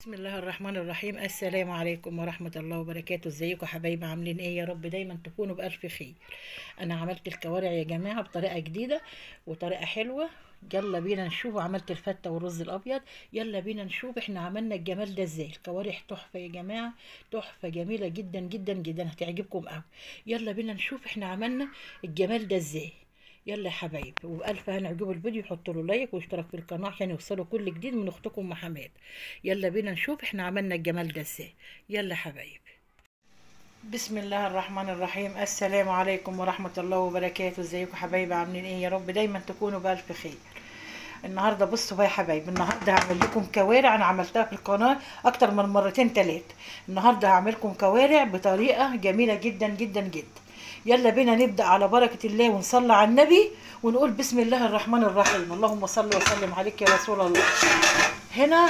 بسم الله الرحمن الرحيم. السلام عليكم ورحمة الله وبركاته. ازيكم حبايبي، عاملين ايه؟ يا رب دايما تكونوا بألف خير. انا عملت الكوارع يا جماعة بطريقة جديدة وطريقة حلوة، يلا بينا نشوف. عملت الفتة والرز الابيض، يلا بينا نشوف احنا عملنا الجمال ده ازاي. الكوارع تحفة يا جماعة، تحفة جميلة جدا جدا جدا، هتعجبكم قوي. يلا بينا نشوف احنا عملنا الجمال ده ازاي. يلا يا حبايبي، وبألف هنا عجبوا الفيديو، حطوا له لايك واشترك في القناة عشان يوصلوا كل جديد من اختكم ام حماد. يلا بينا نشوف احنا عملنا الجمال ده ازاي. يلا يا حبايبي. بسم الله الرحمن الرحيم. السلام عليكم ورحمة الله وبركاته. ازيكم حبايبي، عاملين ايه؟ يا رب دايما تكونوا بألف خير. النهارده بصوا بقى يا حبايبي، النهارده هعمل لكم كوارع. انا عملتها في القناة اكتر من مرتين ثلاثة. النهارده هعمل لكم كوارع بطريقة جميلة جدا جدا جدا. يلا بينا نبدأ على بركة الله ونصلي على النبي ونقول بسم الله الرحمن الرحيم. اللهم صل وسلم عليك يا رسول الله. هنا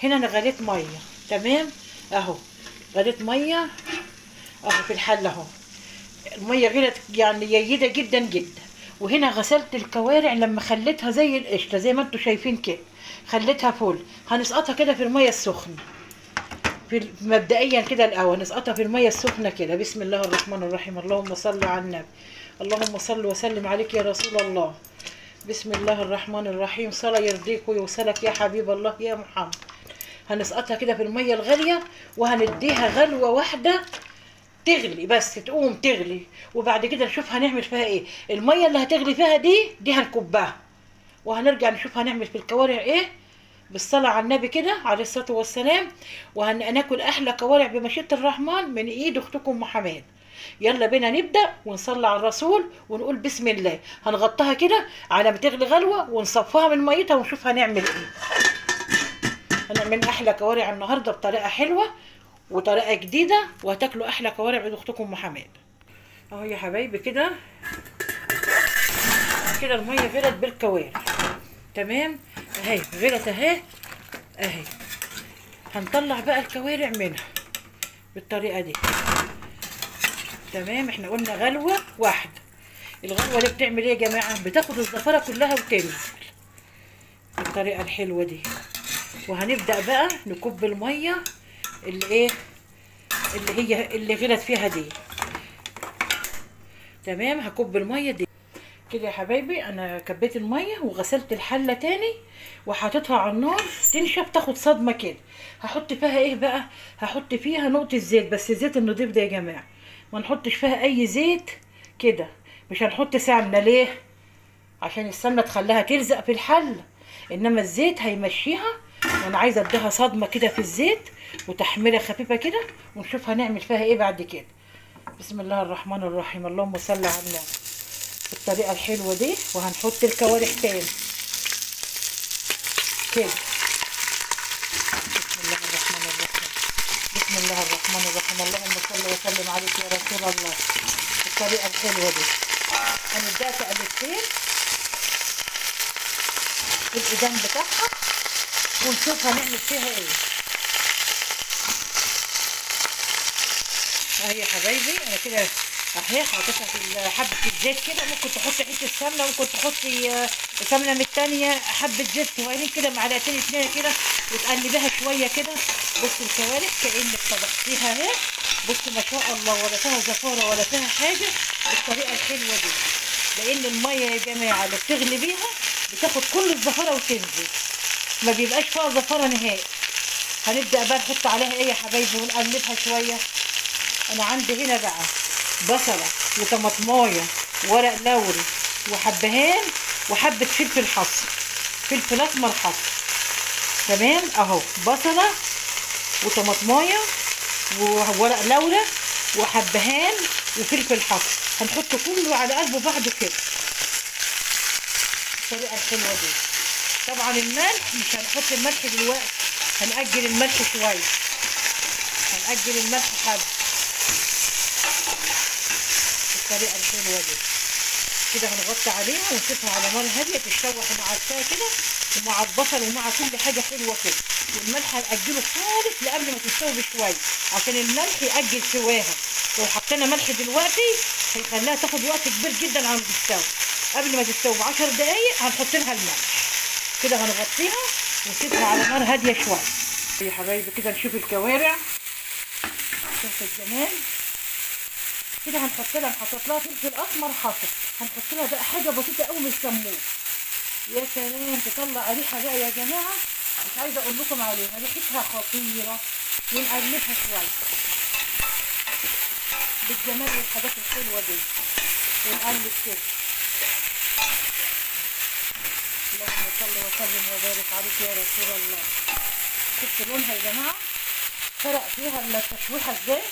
انا غليت مية، تمام اهو، غليت مية اهو في الحلة اهو. المية غلت يعني جيدة جدا جدا. وهنا غسلت الكوارع لما خليتها زي القشطه، زي ما انتم شايفين كده، خليتها فل. هنسقطها كده في المية السخنة في مبدئيا كده الاول، نسقطها في المية السخنة كده. بسم الله الرحمن الرحيم. اللهم صل على النبي، اللهم صل وسلم عليك يا رسول الله. بسم الله الرحمن الرحيم. صلاة يرضيك ويوصلك يا حبيب الله يا محمد. هنسقطها كده في المية الغالية وهنديها غلوه واحدة تغلي، بس تقوم تغلي، وبعد كده نشوف هنعمل فيها ايه. المية اللي هتغلي فيها دي هنكبها، وهنرجع نشوف هنعمل في الكوارع ايه. بالصلاة على النبي كده عليه الصلاة والسلام، وهناكل أحلى كوارع بمشيئة الرحمن من إيد أختكم أم حماد. يلا بينا نبدأ ونصلي على الرسول ونقول بسم الله. هنغطيها كده على ما تغلي غلوة ونصفها من ميتها ونشوف هنعمل إيه. هنعمل أحلى كوارع النهاردة بطريقة حلوة وطريقة جديدة، وهتاكلوا أحلى كوارع من أختكم أم حماد. أهو يا حبايبي كده كده المية غلت بالكوارع، تمام اهي غلت اهي اهي. هنطلع بقى الكوارع منها بالطريقة دي، تمام. احنا قلنا غلوه واحدة. الغلوه دي بتعمل ايه يا جماعة؟ بتاخد الزفاره كلها وتنزل بالطريقة الحلوة دي. وهنبدا بقى نكب المية اللي ايه اللي هي اللي غلت فيها دي، تمام. هكب المية دي كده يا حبايبي. انا كبيت المية وغسلت الحلة تاني وحطيتها على النار تنشف، تاخد صدمة كده. هحط فيها ايه بقى؟ هحط فيها نقطة زيت، بس الزيت النضيف ده يا جماعة، ما نحطش فيها اي زيت كده. مش هنحط سمنه، ليه؟ عشان السمنة تخليها تلزق في الحلة، انما الزيت هيمشيها. وانا عايزه اديها صدمة كده في الزيت وتحميره خفيفة كده، ونشوف هنعمل فيها ايه بعد كده. بسم الله الرحمن الرحيم. اللهم صل على النبي. بالطريقة الحلوة دي. وهنحط الكوارع تاني كده. بسم الله الرحمن الرحيم. بسم الله الرحمن الرحيم. اللهم صل وسلم عليك يا رسول الله. بالطريقة الحلوة دي هنديها تقلبتين في الإدام بتاعها ونشوف هنعمل فيها ايه. اهي يا حبايبي انا كده اهي حاططها في حبه الزيت كده. ممكن تحطي حتة سمنه، ممكن تحطي سمنه من الثانية، حبه زيت صغيرين كده، معلقتين اتنين كده، وتقلبيها شوية كده. بصي الكوارع كانك طبختيها اهي، بصي ما شاء الله، ولا فيها زفاره ولا فيها حاجة، بالطريقة الحلوة دي. لان المية يا جماعة اللي بتغلي بيها بتاخد كل الزفاره وتنزل، ما بيبقاش فيها زفاره نهائي. هنبدا بقى نحط عليها ايه يا حبايبي ونقلبها شوية. انا عندي هنا بقى بصله وطماطمايه وورق لوري وحبهان وحبه فلفل حصى، فلفل اسمر حصى، تمام اهو. بصله وطماطمايه وورق لورا وحبهان وفلفل حصى، هنحط كله على قلب بعضه كده بالطريقة الحلوة دي. طبعا الملح مش هنحط الملح دلوقتي، هنأجل الملح شوية، هنأجل الملح حبه بالطريقة الحلوة دي كده. هنغطي عليها ونسيبها على نار هادية تتشوح مع الفاكهة كده ومع البصل ومع كل حاجة حلوة كده. والملح هنأجله خالص لقبل ما تستوي بشوية عشان الملح يأجل سواها. لو حطينا ملح دلوقتي هيخليها تاخد وقت كبير جدا على ما تستوي. قبل ما تستوي ب10 دقايق هنحط لها الملح كده. هنغطيها ونسيبها على نار هادية شوية. يا حبايبي كده نشوف الكوارع، شوف الجمال كده. هنحط لها، نحط لها فلفل اسمر حصى، هنحط لها بقى حاجة بسيطة قوي من الكمون. يا سلام، تطلع ريحه بقى يا جماعة مش عايزه اقول لكم عليها، ريحتها خطيرة. ونقلبها شوية بالجمال والحاجات الحلوة دي، ونقلب كده. اللهم صل وسلم وبارك عليك يا رسول الله. شفتوا لونها يا جماعة، فرق فيها التشويحه ازاي؟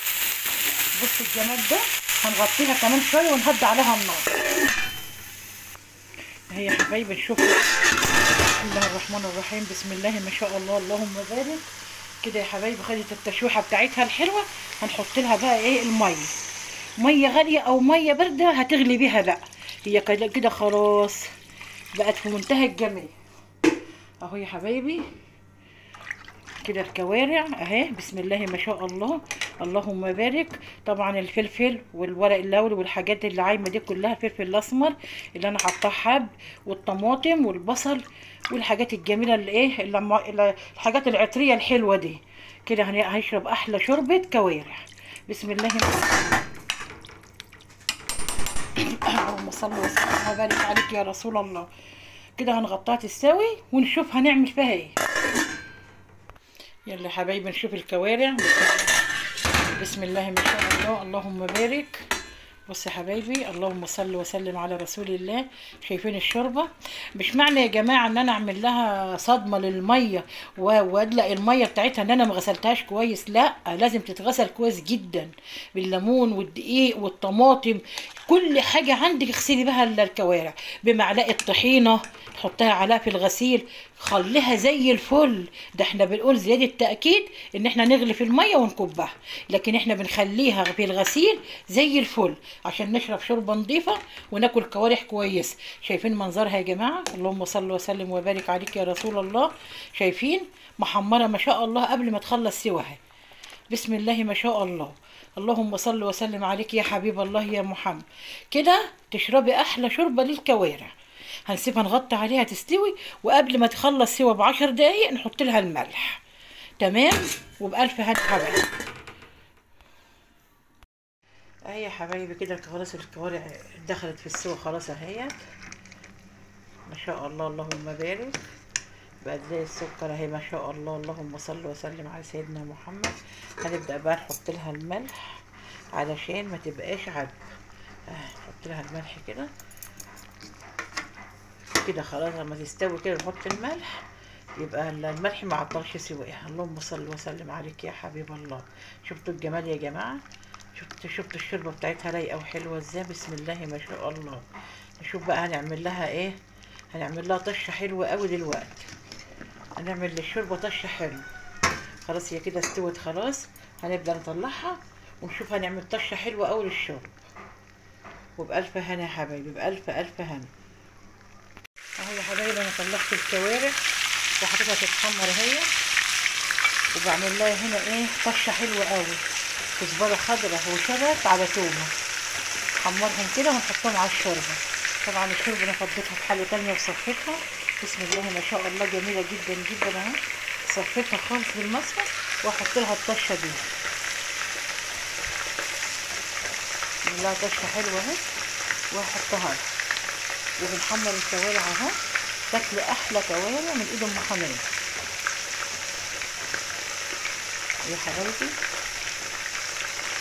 بصوا الجمال ده. هنغطيها كمان شوية ونهدي عليها النار. اهي يا حبايبي نشوف. بسم الله الرحمن الرحيم، بسم الله ما شاء الله، اللهم بارك. كده يا حبايبي خدت التشويحه بتاعتها الحلوة. هنحط لها بقى ايه؟ المية، مية غالية او مية باردة هتغلي بيها بقى. هي كده خلاص بقت في منتهى الجمال اهو يا حبايبي. كده الكوارع اهي، بسم الله ما شاء الله، اللهم بارك. طبعا الفلفل والورق اللوري والحاجات اللي عايمه دي كلها، الفلفل الاسمر اللي انا حطاه حب، والطماطم والبصل والحاجات الجميلة اللي ايه، اللي الحاجات العطريه الحلوة دي. كده هنشرب احلى شوربة كوارع. بسم الله، اللهم صل وسلم وبارك عليك يا رسول الله. كده هنغطيها تستوي ونشوف هنعمل فيها ايه. يلا يا حبايبي نشوف الكوارع. بسم الله ما شاء الله، اللهم بارك. بص يا حبايبي، اللهم صل وسلم على رسول الله. شايفين الشوربة؟ مش معنى يا جماعة ان انا اعمل لها صدمة للمية وادلق المية بتاعتها ان انا ما غسلتهاش كويس، لا، لازم تتغسل كويس جدا بالليمون والدقيق والطماطم، كل حاجة عندك اغسلي بها الكوارع. بمعلقه طحينه تحطها عليها في الغسيل، خليها زي الفل. ده احنا بنقول زيادة تاكيد ان احنا نغلي في المية ونكبها، لكن احنا بنخليها في الغسيل زي الفل عشان نشرب شوربة نظيفة وناكل كوارع كويس. شايفين منظرها يا جماعة؟ اللهم صل وسلم وبارك عليك يا رسول الله. شايفين محمرة ما شاء الله قبل ما تخلص سواها. بسم الله ما شاء الله، اللهم صل وسلم عليك يا حبيب الله يا محمد. كده تشربي احلى شوربة للكوارع. هنسيبها نغطي عليها تستوي، وقبل ما تخلص سوا ب10 دقايق نحط لها الملح. تمام، وبألف هنا حبايبي. اهي يا حبايبي كده خلاص الكوارع دخلت في السوا خلاص اهيت، ما شاء الله، اللهم بارك. بقت زي السكر اهي ما شاء الله، اللهم صل وسلم على سيدنا محمد. هنبدأ بقى نحط لها الملح علشان ما تبقاش عدب. نحط لها الملح كده كده خلاص. لما تستوي كده نحط الملح، يبقى الملح ما عطلش سواها. اللهم صل وسلم عليك يا حبيب الله. شفتوا الجمال يا جماعة؟ شفتوا الشوربة بتاعتها رايقة وحلوه ازاي؟ بسم الله ما شاء الله. نشوف بقى هنعمل لها ايه. هنعمل لها طشه حلوة قوي دلوقتي. هنعمل للشوربه طشه حلوة. خلاص هي كده استوت خلاص، هنبدا نطلعها ونشوف هنعمل طشه حلوة قوي للشوربه. وبألف هنا يا حبايبي، بألف ألف هنا. اهو يا حبايبي انا طلعت الكوارع وحطيتها تتحمر اهي، وبعمل لها هنا ايه طشه حلوة قوي، كزبره خضراء وشبت على تومة، حمرهم كده ونحطهم على الشوربة. طبعا الشوربة انا فضيتها في حله تانية وصفيتها. بسم الله ما شاء الله، جميلة جدا جدا اهي. صفيتها خالص بالمصفى واحط لها الطشه دي، اعمل لها طشه حلوة اهي واحطها لها. وبنحمر الكوارع اهو، تاكلوا احلى كوارع من ايد ام حماد يا حبايبي.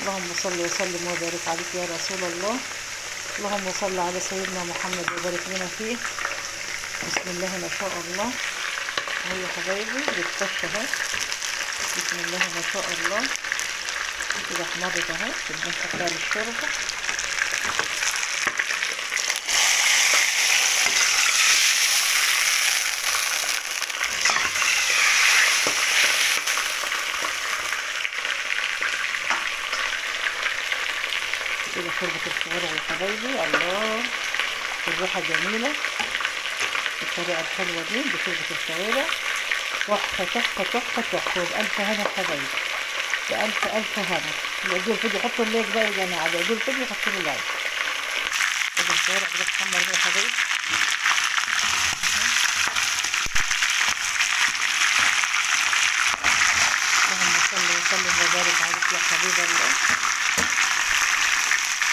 اللهم صل وسلم وبارك عليك يا رسول الله. اللهم صل على سيدنا محمد وبارك لنا فيه. بسم الله ما شاء الله اهو يا حبايبي بالطشه اهي. بسم الله ما شاء الله كده احمرت اهي. بنحطها للشوربه. كده شوربة الكوارع يا حبايبي، الله الريحة جميلة بالطريقة الحلوة دي بشوربة الكوارع. تحفة تحفة تحفة تحفة. وبألف هنا يا حبايبي، بألف ألف هنا. اللي يعجبه الفيديو حطوا ال like بقى يا جماعة، اللي يعجبه الفيديو حطوا له like. كده الكوارع بتتحمر يا حبايبي. وسلم وبارك عليك يا حبيب الله.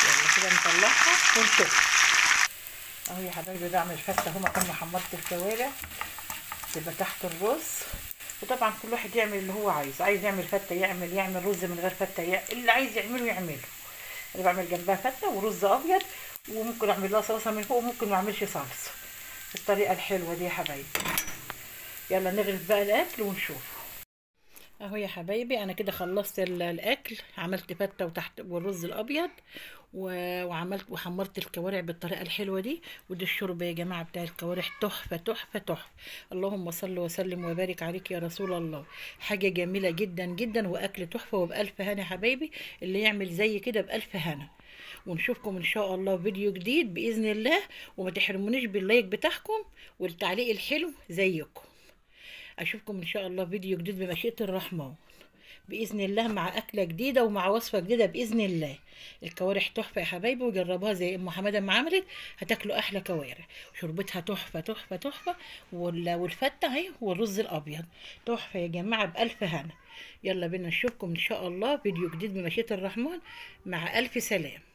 يلا كده نطلعها ونشوف. اهو يا حبايبي بعمل فته اهو مكان ما حمرت الكوارع تبقى تحت الرز. وطبعا كل واحد يعمل اللي هو عايزه، عايز يعمل فته يعمل، يعمل رز من غير فته يعمل، اللي عايز يعمله يعمله. انا بعمل جنبها فته ورز ابيض، وممكن اعمل لها صلصه من فوق وممكن ما اعملش صلصه. بالطريقة الحلوة دي يا حبايبي. يلا نغرف بقى الاكل ونشوفه. اهو يا حبايبي انا كده خلصت الاكل، عملت فته وتحت والرز الابيض وعملت وحمرت الكوارع بالطريقة الحلوة دي. ودي الشوربة يا جماعة بتاع الكوارع تحفة تحفة تحفة. اللهم صل وسلم وبارك عليك يا رسول الله. حاجة جميلة جدا جدا واكل تحفة، وبالف هنا يا حبايبي اللي يعمل زي كده بالف هنا. ونشوفكم ان شاء الله فيديو جديد باذن الله، وما تحرمونيش بال like بتاعكم والتعليق الحلو زيكم. اشوفكم ان شاء الله فيديو جديد بمشيئة الرحمن باذن الله، مع اكله جديدة ومع وصفه جديدة باذن الله. الكوارع تحفة يا حبايبي، وجربوها زي ام حمادة ما عملت، هتاكلوا احلى كوارع. شوربتها تحفة تحفة تحفة، والفته اهي والرز الابيض تحفة يا جماعة بالف هنا. يلا بينا نشوفكم ان شاء الله فيديو جديد بمشيئة الرحمن، مع الف سلامه.